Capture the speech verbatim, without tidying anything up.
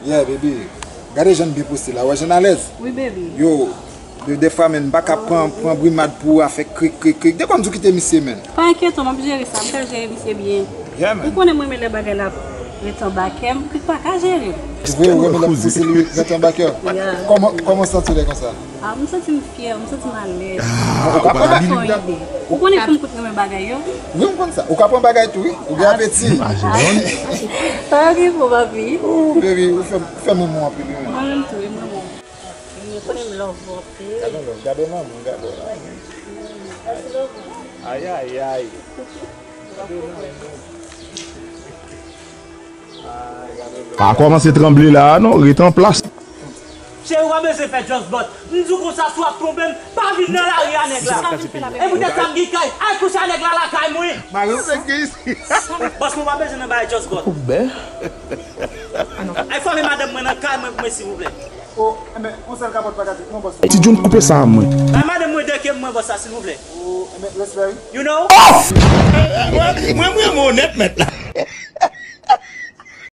Yeah, baby. Gade jan n byen poste la, wè jan n alèz. Wi, baby. Yo, de, defwa, menn, m pa ka pran, pran brimad pou afè krik, krik, krik. De kòm di w kite misye, menn. Pa enkyete w, m ap jere sa, m ka jere misye byen. Yeah, man. Ou konnen mwen renmen lè bagay la ret anba kè m, krik pa ka jere m. Vre, ou renmen lè pouse li ret anba kè w? Yeah. Kòman, kòman w santi w lè konsa? Ah, m santi m fyè, m santi m alèz. Ah, ou ka pran bagay. Ou konnen fanm kout renmen bagay yo? Wi, m konn sa. Ou ka pran bagay tou, wi. Ou gen apeti. Sa yo gen pou papi. Oh, baby, ou fè, ou fè mwen mou anpil, wi. Mwen menm tou, wi, mwen mou. Wi, ou konnen m love ou anpil. Gade lanmou, gade lanmou, gade lanmou. Ay, ay, ay. Pa kòmanse tranble la a non, ret an plas. Cheri, ou pa bezwen fè just but. M di w konsa, si w ap twonpe m, pa vin nan lari a nèg la. E poutèt sa m gen kay, al kouche a nèg la lakay mwen. Mari w fèk gen isi. Bòs mwen pa bezwen nan bagay just but. Koubè. Ay, fòme madanm mwen nan kay mwen pou mwen, silvouplè. Oh, enben, yon sèl kapòt pa ka di non, bòs. Ti Jun, koupe sa a mwen. Bay madanm mwen de ke mwen, bòs la, silvouplè. Oh, enben, respè, wi. You know? Mwen, mwen, mwen onèt, mèt la.